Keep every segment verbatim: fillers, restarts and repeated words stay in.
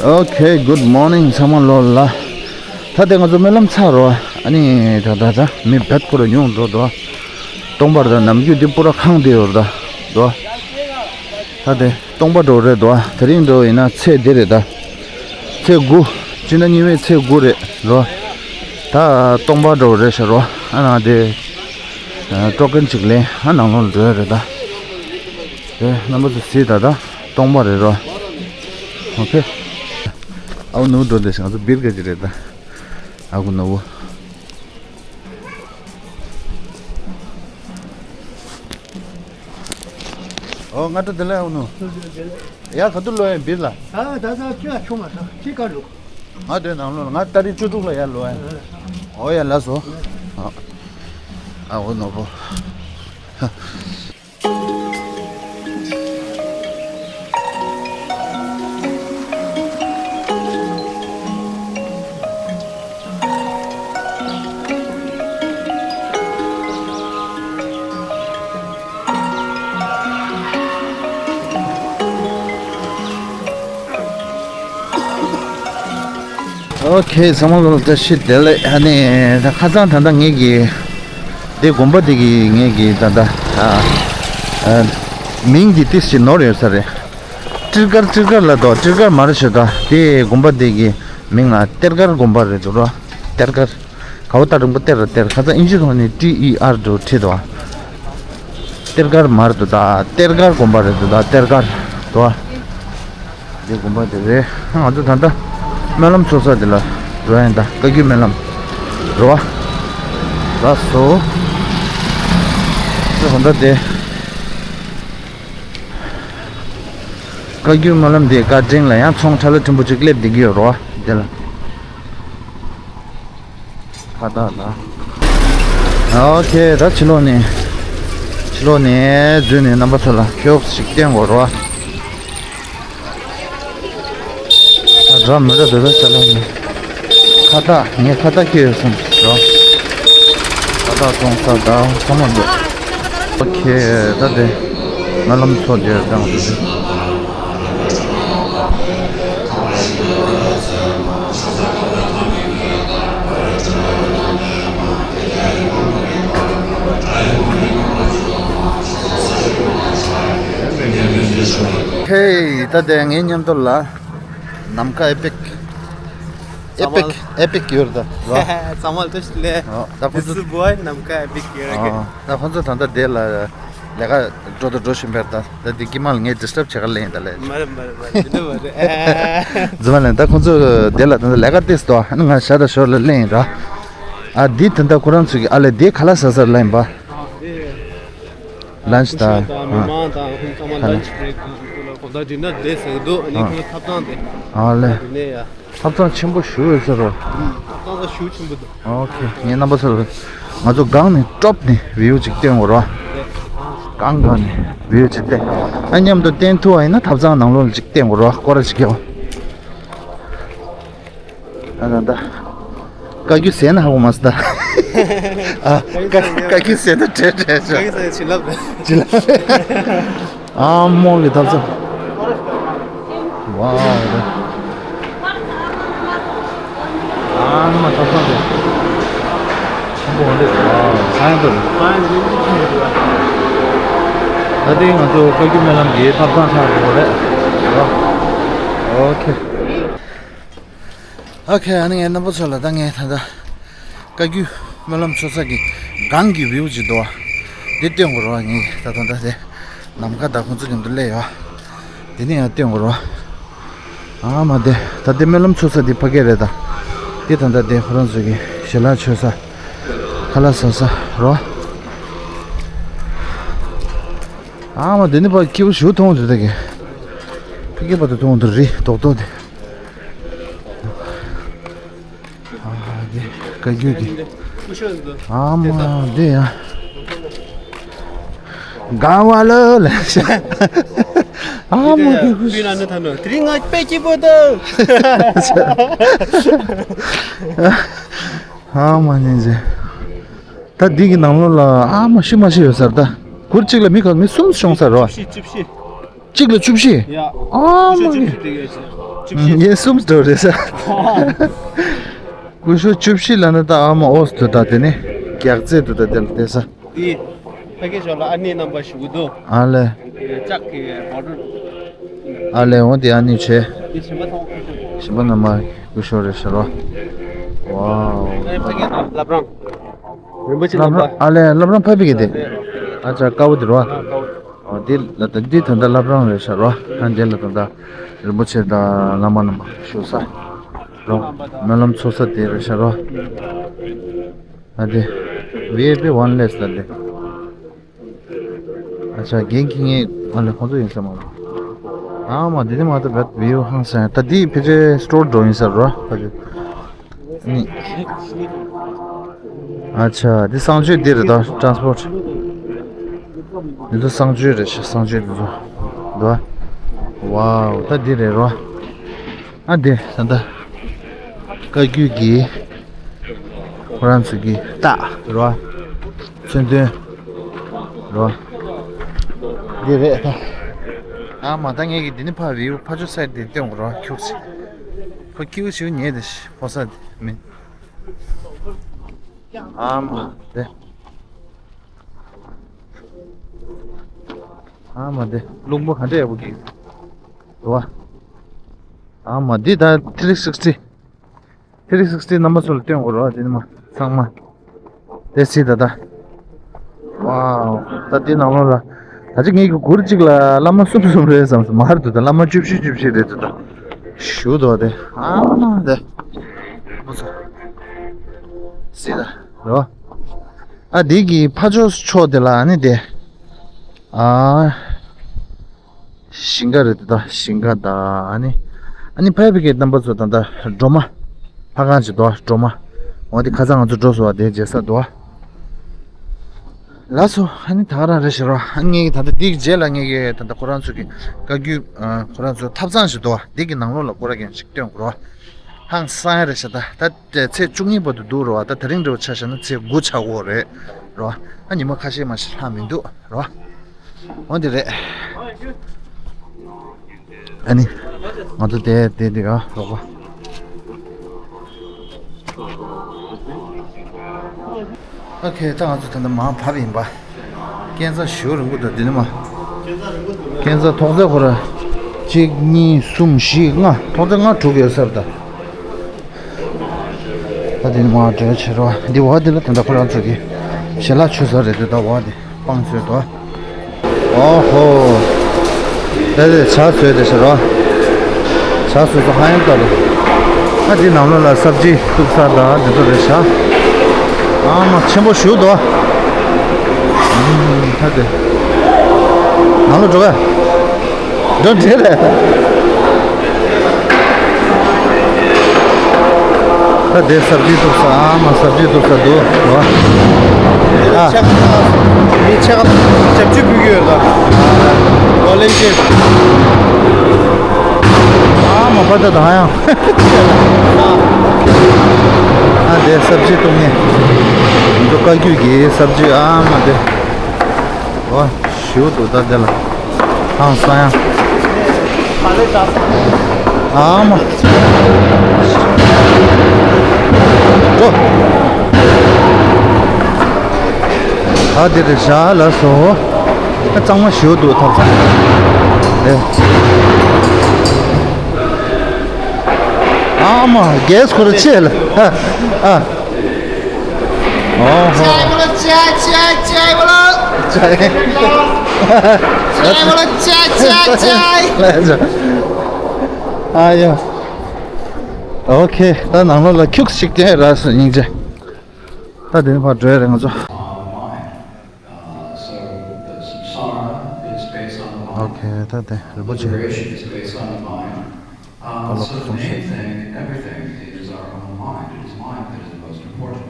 Okay, good morning ཚང་མ་ལོ་ལ། ད་དེ་ང་ཚོ་སྨོན་ལམ་ཚར་རོ། ཨ་ནི་ད་ད་ད་མི་བད་ཁོ་ར་ཉུང་འགྲོ་འགྲོ། སྟོང་པར་ད་ནམ་རྒྱུན་འདི་པུ་ར་ཁང་དེ་ཡོད་ད་འགྲོ། ད་དེ་སྟོང་པ་འགྲོ་རེད་འགྲོ། དེ་རིང་འགྲོ་ཡིན་ན་ཚེས་འདི་རེད་ད། ཚེས་དགུ། སྤྱི་ཟླ་གཉིས་པའི་ཚེས་དགུ་རེད་འགྲོ། ད་སྟོང་པ་འགྲོ་རེད་ཤག་རོ། ཨ་ན་དེ་ཀྲོ་ཀན་ཅིག་ལེན། ཨ་ནང་ལོགས་འགྲོ་ཡ་རེད་ད། དེ་རྣམ་པ་ཚོ་གཟིགས་ད་ད། སྟོང་པ་རེད་རོ། ཨོ་ཁེ། ཨའུ་ནུ་འགྲོ་དེ་ང་ཚོ་སྦིར་ག་ཅི་རེད་ད། ཨ་ཁུ་ནུ་བོ། ཨོ་ང་ཚོ་དེ་ལ་ཨའུ་ནུ། ཡ་ག་དུ་ལོ་ཡ་སྦིར་ལ། ད་ད་ད་ཅི་ཡ་ཆུང་མ་ད་ཅི་ག་ལུག་ང་དེ་ནང་ལོ་ང་ཏ་རིག་བཅུ་དྲུག་ལ་ཡ་ལོ་ཡ། ཨོ་ཡ་ལ་སོ། ཨ་ཨའུ་ནུ་བོ། ཨོ་ཁེ། ཚང་མ་ལ་བཀྲ་ཤིས་བདེ་ལེགས། ཨ་ནི་ད་ཁ་སང་ད་ལྟ་ངེད་ཀྱི་དེ་དགོན་པ་དེ་གི་ངེད་ཀྱི་ད་ལྟ་ཨ་ཨ་མིང་གི་ཏིས་ཞིག་ནོར་ཡོད་ས་རེད། ཏྲིར་ཀར་ཏྲིར་ཀར་ལ་དོ་ཏྲིར་ཀར་མར་ཞེས་ད། དེ་དགོན་པ་དེ་གི་མིང་ལ་གཏེར་ཀར་དགོན་པ་རེད་འདུག་རོ། གཏེར་ཀར། ག་བོ་ད་རིང་པོ་གཏེར་ར་གཏེར། ཁ་སང་ཨིན་ཇི་ཐོག་ནས་ཏི་ཨི་ཨར་འགྲོ་ཁྲིད་དོ། གཏེར་ཀར་མར་དུ་ད་གཏེར་ཀར་དགོན་པ་རེད་དུ་ད་གཏེར་ཀར་དོ། འདི་དགོན་པ་དེ་རེད། ང་ཚོ་ད་ལྟ་སྨོན་ལམ་ཚོགས་ས་དེ་ལ་འགྲོ་ཡིན་ད། བཀའ་བརྒྱུད་སྨོན་ལམ་རོ། ལགས་སོ། ད་ད་ལྟ་དེ་བཀའ་བརྒྱུད་སྨོན་ལམ་དེའི་བཀའ་དྲིན་ལ་ཡང་ཚོང་ཁྲ་ལ་ཕྲན་བུ་ཅིག་སླེབས་བསྡད་ཀྱི་ཡོད་རོ་དེ་ལ། ཁ་བཏགས་ལ། ཨོ་ཁེ། ད་ཕྱི་ལོགས་ནས། ཕྱི་ལོགས་ནས་འཛུལ་ནས་རྣམ་པ་ཚོ་ལ་ཁྱོགས་ཤིག་བསྟན་དགོས་རོ། ད་འདྲ་མི་འདྲ་འདོད་པའི་ས་ལ་ནི། ཁ་བཏགས། ངས་ཁ་བཏགས་སྐྱེས་ཡོད་བསམ་རོ། ཁ་བཏགས་གཏོང་ས་དང་ཚང་མ་འདུག་ཨོ་ཁེ། ད་དེ་སྨོན་ལམ་ཚོགས་རྒྱུ་དང་དེ། ཧེ། ད་དེ་ངའི་མཉམ་དུ་ལ་ནམ་མཁའ་ཨེ་པིག་ཨེ་པིག་ཨེ་པིག་ཡོད་རེད་ད། ཚང་མ་ལ་བཀྲ་ཤིས་བདེ་ལེགས། ཨོ། ད་ཁོ་ཚོ། This is boy ནམ་མཁའ་ཨེ་པིག་ཡོད་རེད། ཨོ། ད་ཁོ་ཚོ་ད་ལྟ་དེ་ལ་ལས་ཀ་འགྲོ་དང་འགྲོ་བཞིན་པ་རེད་ད། ད་དེ་དཀྱིལ་མ་ལ་ངས་ཌི་སི་ཊབ་བྱེད་ག་ལེན་ད་ལས། མ་རེད་མ་རེད་མ་རེད། དེ་འདྲ་མ་རེད། རྫུན་མ་ལེན། ད་ཁོ་ཚོ་དེ་ལ་ད་ལྟ་ལས་ཀ་ཏིས་དོ། ཨ་ནི་ང་ཞ་ད་ཞོར་ལ་ལེན་ར། ཨ་འདི་ད་ལྟ་ཁོ་རང་ཚོ་གི་ཨ་ལས་དེ་ཁ་ལག་ཟ་ས་ལ་ཡིན་པ། ལན་ཆི་ད། ཨ། མི་མང་དང་ཁོང་ཚང་མ་ལན་ཆི་བྷི་རེག་དང་ཁོང་ལ་གོམ་བདག་ཌི་ནར་དེ་ཟེར་གི་འདུག་ཨ་ནི་ཁོང་ལ་ཐབ་ཚང་དེ། ཨ་ལས། དེ་ནས་ཡ། ཐབ་ཚང་ཆེན་པོ་ཞུ་ཡོད་ཟེར་རོ། ཐབ་ཚང་ད་ཞུ་ཆེན་པོ་འདུག་ཨོ་ཁེ། ངས་རྣམ་པ་ཚོར་ང་ཚོ་སྒང་ནས་ཀྲོབ་ནས་བིའུ་ཅིག་བསྟན་དགོས་རོ། སྒང་སྒང་ནས་བིའུ་ཅིག་བསྟན། ཨ་མཉམ་དུ་བསྟན་ཐུབ་པ་ཡིན་ན་ཐབ་ཚང་ནང་ལོགས་ལ་ཅིག་བསྟན་དགོས་རོ། སྐོར་ར་ཅིག་རྒྱག་ཨ་ད་ད། བཀའ་བརྒྱུད་ཟེར་ན་ཧ་གོ་མ་སོང་ད། ཨ། བཀའ་བཀའ་བརྒྱུད་ཟེར་ན་བྲེལ་བྲེལ་ཤག་བཀའ་བརྒྱུད་ཟེར་ན་བྱིན་རླབས་རེད། བྱིན་རླབས། ཨ་མོ་གི་ཐབ་ཚང་། ཝའོ་རེད། ཨ་མ་ཐབ་ཚང་རེད། ཆེན་པོ་འདི་ཝའོ་ས་ཡང་འདུག་ད་ལྟའི་ང་ཚོ་བཀའ་བརྒྱུད་སྨོན་ལམ་གྱི་ཐབ་ཚང་ཆགས་ཡོད་རེད། ཨོ་ཁེ། ཨོ་ཁེ། ཨ་ནི་ངས་རྣམ་པ་ཚོ་ལ་ད་ངས་ད་ལྟ་བཀའ་བརྒྱུད་སྨོན་ལམ་ཚོགས་ས་གི་སྒང་གི་བིའུ་ཅིག་འདུག་བ། འདི་སྟོན་དགོས་རེད་བ། ངས་ད་ད་ལྟ་དེ་ནམ་མཁའ་དང་ཁོང་ཚོ་མཉམ་དུ་སླེབས་ཡོད་བ། འདི་ནས་ཡང་སྟོན་དགོས་རེད་བ། ཨ་མ་དེ་ད་ལྟའི་སྨོན་ལམ་ཚོགས་ས་འདི་ཕ་གི་རེད་ད། འདི་ད་ལྟ་དེ་ཁོ་རང་ཚོ་གི་ཞལ་ལག་མཆོད་ས་ཁ་ལག་ཟ་ས་རེད་བ། ཨ་མ་དེ་ནི་ཕ་སྐྱིད་པོ་ཞིག་མཐོང་འདུག་ད་གི་ཕ་གི་བར་དུ་མཐོང་འདུག་རི་རྡོག་རྡོག་དེ། ཨ་འདི་བཀའ་བརྒྱུད་ཀྱི། ཨ་མ་འདི་ཡ། གང་བ་ལོ་ལ་ཤ། ཨ་མ་འདི་ཀུ་ཤ། དེ་རིང་ང་དཔེ་སྐྱིད་པོ་འདུག་ཨ་མ་ནི་ཟེ། ད་འདི་གི་ནང་ལོགས་ལ་ཨ་མ་ཤི་མ་ཤི་ཡོད་ས་རེད་ད། གུར་གཅིག་ལ་མི་ག་མི་གསུམ་ཤོང་ས་རེད་བ། བཅུ་བཞི་བཅུ་བཞི། གཅིག་ལ་བཅུ་བཞི། ཡ། ཨ་མ་གི། བཅུ་བཞི་དེ་གས་ཆེ། ངས་གསུམ་འགྲོ་རེད་ས། སྐུ་ཞབས་བཅུ་བཞི་ལ་ན་ད་ཨ་མ་ཨོས་དུ་ད་དེ་ནི་རྒྱག་རྩེ་དུ་ད་དེ་ལ་བསྡད་ས། འདི་ཕ་གི་ཞོར་ལ་ཨ་ནེའི་རྣམ་པ་ཞུ་གི་འདུག་ཨ་ལེ། ལྕགས་ཀྱི་བོ་ཊལ། ཨ་ལེ་འོ་དེ་ཨ་ནེ་བྱས། འདི་ཞིམ་པ་ཐོང་ཁུ་ཞུ། ཞིམ་པ་རྣམ་པ་སྐུ་ཞབས་རེད་ཤག་རོ། ཝའོ། ཨ་ཕ་གི་ད་བླ་བྲང་རིན་པོ་ཆེ་རྣམ་པ། ཨ་ལེ་བླ་བྲང་ཕ་བི་གི་དེ། ཨ་ཅག་དཀར་པོ་དེ་རོ། ཨ་དཀར་པོ། འདི་ལ་ད་འདི་ད་ལྟ་བླ་བྲང་རེད་ཤག་རོ། ཨ་འདི་ལ་ད་ལྟ་རིན་པོ་ཆེ་དང་བླ་མ་རྣམ་པ་བཞུགས་ས་རོ། སྨོན་ལམ་འཚོགས་ས་དེ་རེད་ཤག་རོ། ཨ་དེ་ཝི་ཨའི་པི་ཝན་ལེས་ལ་དེ། ཨ་ཅག་རྒན་ཁྱི་ངས་ཨ་ལེ་ཁོང་ཚོ་ཡིན་ས་མ་རོ། ཨ་མ་འདི་ནི་མ་ད་བད་ཝིའུ་ཧང་སང་ད་འདི་ཕལ་ཆེར་སི་ཊོར་འགྲོ་ཡིན་ས་རོ་ཕ་གི། ནི། ཨ་ཅག་འདི་གསང་སྤྱོད་འདི་རེད་ད་ཊ་རན་སི་པོར་ཊི། འདི་ཚོ་གསང་སྤྱོད་རེད་ཤག་གསང་སྤྱོད་འདི་ཚོ། འདུག་ཨ། ཝའོ་ད་འདི་རེད་རོ། ཨ་འདི་ད་ལྟ་བཀའ་བརྒྱུད་ཀྱི་ཁོ་རང་ཚོ་གི་རྟགས་རོ། མཚོན་དོན་རོ། འདི་རེད་ད། ཨ་མ་ད་ངས་ཀྱི་འདི་ནི་ཕ་བིའུ་ཕ་ཆོ་སའི་དེ་སྟོན་དགོས་རོ་ཁྱུག་ཅིག་ཁོ་ཁྱིའུ་ཞིག་ཉེ་དེ་ཕོ་ས་དེ་མིན། ཨ་མ་དེ། ཨ་མ་དེ་རླུང་བུ་ག་འདྲ་ཡག་པོ་གི། རོ། ཨ་མ་འདི་ད་ཐི་རི་སིག་སི་ཊི། ཐི་རི་སིག་སི་ཊི་རྣམ་པ་ཚོ་ལ་སྟོན་དགོས་རོགས་དེ་ནི་མ་ཚང་མ། དེ་སྲིད་ད་ད། ཝའོ། ད་འདི་ནང་ལོགས་ལ། ད་ཅི་ངེད་ཀྱི་གུར་གཅིག་ལ་བླ་མ་གསུམ་གསུམ་རེད་བསམ་སོང་མ་རེད་འདུག་ད་བླ་མ་བཅུ་བཞི་བཅུ་བཞི་རེད་འདུག་ད། ཞུ་དོ་དེ། ཨ་མ་དེ། ཨོ་ཙི། སྲིད་ད། རོ། ཨ་འདི་གི་ཕ་ཇོ་ཕྱོགས་དེ་ལ་ཨ་ནི་དེ། ཨ། ཞིང་ཁ་རེད་དེ་ད་ཞིང་ཁ་ད་ཨ་ནི། ཨ་ནི་ཕ་གི་རྣམ་པ་ཚོ་ད་ལྟ་སྒྲོལ་མ། ལྷ་ཁང་ཅིག་འདུག་སྒྲོལ་མ། འོ་དེ་ཁ་སང་ང་ཚོ་འགྲོ་སོང་བ་དེ་མཇལ་ས་འདུག་ལགས་སོ་ཨ་ནི་ད་ག་རང་རེད་ཤག་རོ། ཨ་ངས་ད་ལྟ་འདི་གི་རྗེས་ལ་ངས་ཀྱི་ད་ལྟ་ཁོ་རང་ཚོ་གི་བཀའ་བརྒྱུད་ཁོ་རང་ཚོ་ཐབ་ཚང་ཞིག་འདུག་འདི་གི་ནང་ལོགས་ལ་སྐོར་ར་གན་ཞིག་སྟོན་དགོས་རོ། ཧང་སང་ཡ་རེད་ཤག་ད་ད་ཚེས་བཅུ་གཉིས་བར་དུ་འདུག་རོ། ད་དེ་རིང་འདྲ་བོ་ཆ་བཞག་ན་ཚེས་དགུ་ཆགས་ཀྱི་ཡོད་རེད་རོ། ཨ་ཉི་མ་ཁ་ཤས་མ་ཞིག་ལྷག་མི་འདུག་རོ། འོ་འདི་རེད། ཨ་ནི། ང་ཚོ་དེ་དེ་དེ་ཡ་རོགས་པ། ཨོ་ཁེ་ད་ང་ཚོ་ད་ལྟ་མར་བབས་ཡིན་པ། སྐས་འཛེག་ཞེ་པོ་རིང་པོ་འདུག་འདི་ནི་མ། སྐས་འཛེག་ཐོག་བརྩེགས་ཁོ་ར། གཅིག་གཉིས་གསུམ་བཞི་ལྔ་ཐོག་བརྩེགས་ལྔ་དྲུག་ཡོད་ས་རེད་ད། ད་འདི་ནི་མར་བགྲོད་བྱེད་རོགས། འདི་འོག་འདི་ལ་ད་ལྟ་ཁོ་རང་ཚོ་གི་ཞལ་ལག་མཆོད་ས་རེད་འདུག་ད་འོག་འདི་སྤང་ཚོད་དོ། ཨོ་ཧོ། ད་དེ་ཇ་བཟོས་དེ་ཤ་རོ། ཇ་བཟོས་སོ་ཧ་ཡང་ལྟ་རོ། ཨ་འདི་ནང་ལོགས་ལ་སབ་ཇི་བླུགས་ས་དང་འདི་ཚོ་རེད་ཤག་ཨ་མ་ཆེན་པོ་ཞེ་པོ་འདུག་ཨ། ད་དེ། ནང་ལོགས་འགྲོ་ག་འགྲོ་འདྲེ་རེད། ད་དེ་སབ་ཇི་བླུགས་ས་ཨ་མ་སབ་ཇི་བླུགས་ས་འདུག་རོ། ཨ། ཆ་ག་མི་ཆ་ག་ཞབས་ཕྱི་ཕུལ་གྱི་ཡོད་ད། ཝོ་ལན་ཊི་ཡར། ཨ་མ་པ་ད་ད་ཡང་། ཨ་དེ་སབ་ཇི་བླུགས་ནས། འདི་བཀའ་བརྒྱུད་ཀྱི་སབ་ཇི་ཨ་མ་དེ། ཝ། ཞུ་དུ་ད་དེ་ལ། ཧང་སང་ཡང་། ཨ་མ། འགྲོ། ད་དེ་རེད་བཞག་ལ་སོ། ཨ་གཙང་མ་ཞུ་དུ་ཐབ་ཚང་། ཨེ། ཨ་མ་གེ་སི་ཁོ་ར་ཆེ་ལ། ཨ། ཨ། ཨོ་ཧོ། चाय बोलो, चाय, चाय, चाय बोलो। चाय। चाय बोलो, चाय, चाय, चाय। ཨ་ཡ། ཨོ་ཁེ། ད་ནང་ལོགས་ལ་ཁྱུག་ཅིག་བསྟན་རག་སོང་སྙིང་རྗེ། ད་དེ་ནས་ཕར་འགྲོ་ཡ་རེད་ང་ཚོ། ཨོ་ཁེ། ད་དེ་རིན་པོ་ཆེ། Uh, so the main thing, everything is our own mind. It is mind that is the most important.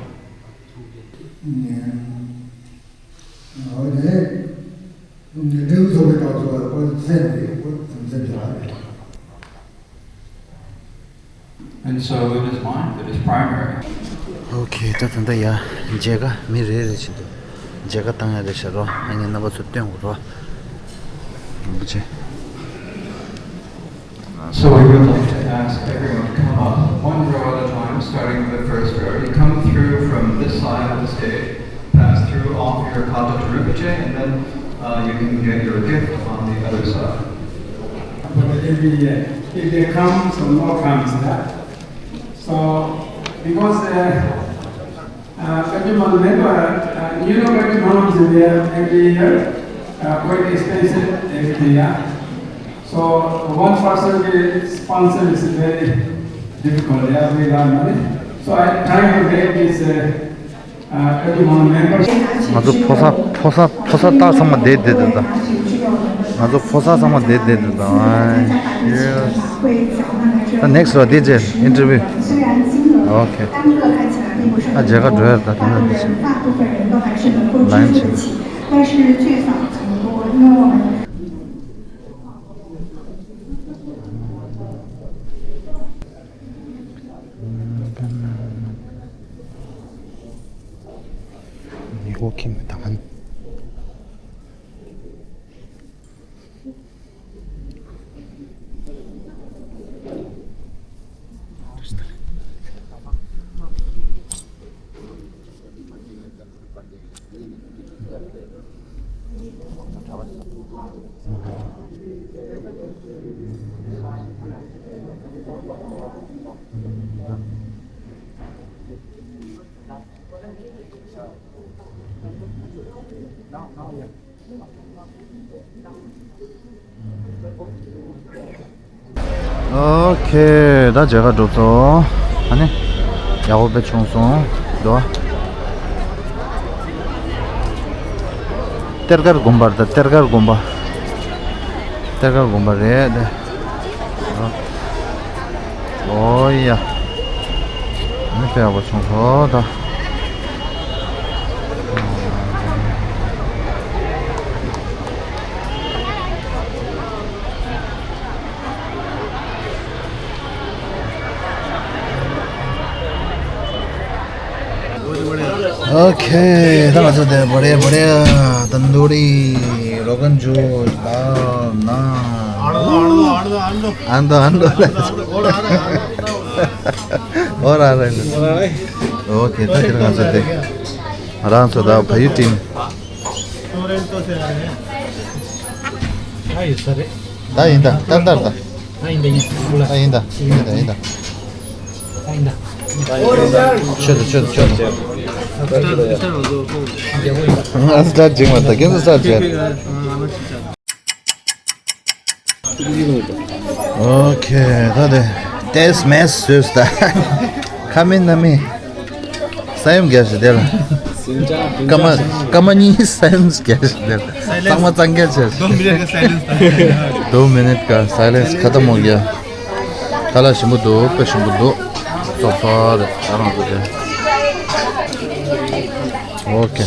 And so it is mind that is primary. ཨོ་ཁེ། ད་ད་ལྟ་ཡ་མཇལ་ཁ་མི་རེ་རེ་བྱེད་འདུག་མཇལ་ཁ་བཏང་ཡ་རེད་ཤག་རོ། ཨ་ངས་རྣམ་པ་ཚོ་སྟོན་དགོས་རོ། རིན་པོ་ཆེ། So we would like to ask everyone to come up one row at a time, starting with the first row. You come through from this side of the stage, pass through off your Kata Rinpoche, and then uh, you can get your gift on the other side. But if they, if they come, so no comes, yeah? So, because uh, uh, Kagyu Mountain member, uh, you know Kagyu Mountain is there every year, uh, quite expensive every year. So, one person to sponsor is very difficult, yeah, we run money. So, I try to make this uh, uh, Kagyu Mountain member. ང་ཚོ་ཕོ་གསར་ཕོ་གསར་ཕོ་གསར་སྟག་ཚང་མ་བསྡད་བསྡད་འདུག་ད། ང་ཚོ་ཕོ་གསར་ཚང་མ་བསྡད་བསྡད་འདུག་ད། ཨ་ཡེ། ད་next་རོ་དེ་རྗེས་interview. Okay. ཨ་མཇལ་ཁ་འགྲོ་ཡ་ད་དེ་ནས་དེ་བཞིན་line བྱས། ཉི་འོ་ཁྱིམ་དང་། ཨོ་ཁེ། ད་མཇལ་ཁ་གྲུབ་སོང་། ཨ་ནི། ཡག་པོ་དཔེ་བྱུང་སོང་། འདུག་ག་གཏེར་སྒར་དགོན་པ་རེད། ད་གཏེར་སྒར་དགོན་པ། གཏེར་སྒར་དགོན་པ་རེད་དེ། ཨོ་ཡ། ཨ་ནི་དཔེ་ཡག་པོ་བྱུང་སོང་ད། ཨོ་ཁེ། ད་ང་ཚོ་དེ་བོ་རེ་བོ་རེ། ཏན་དུ་རི། རོ་གན་ཇུས། དཱལ། ནཱན། ཨན་དོ་ཨན་དོ། ཨོ་ར་ར། ཨོ་ཁེ། ད་དེ་ང་ཚོ་དེ་རང་ཚོ་ད་བལ་ཡུལ་ཊིམ། ད་ཡིན་ད། ཏན་ཏན་ད། ད་ཡིན་ད། ཡིན་ད། ཡིན་ད། ཡིན་ད། ཡིན་ད། ད་ཡིན་ད། ཆོད་དོ་ཆོད་དོ་ཆོད་དོ། ང་སི་ཊཱར་ཊི་བྱེད་མ་ཐག་ཁྱེད་ཚོ་སི་ཊཱར་ཊི་བྱེད། ཨོ་ཁེ། ད་དེ་ཏེས་མེས་བཟོས་ད། ཁ་མིན་ན་མིན། ས་ཡོམ་རྒྱག་ཞིག་དེ་ལ། སྐར་མ་སྐར་མ་གཉིས་ས་ཡོམ་རྒྱག་ཞིག་དེ་ལ། གཙང་མ་གཙང་རྒྱག་བྱས། Two minute ཀ silence. Two minute ཀ silence ཁ་ཏ་མོ་རྒྱ། ཁ་ལག་ཞིམ་པོ་འདུག་དཔེ་ཞིམ་པོ་འདུག་སོ་ཕར་རེད་ད་རང་ཚོ་དེ། ཨོ་ཁེ།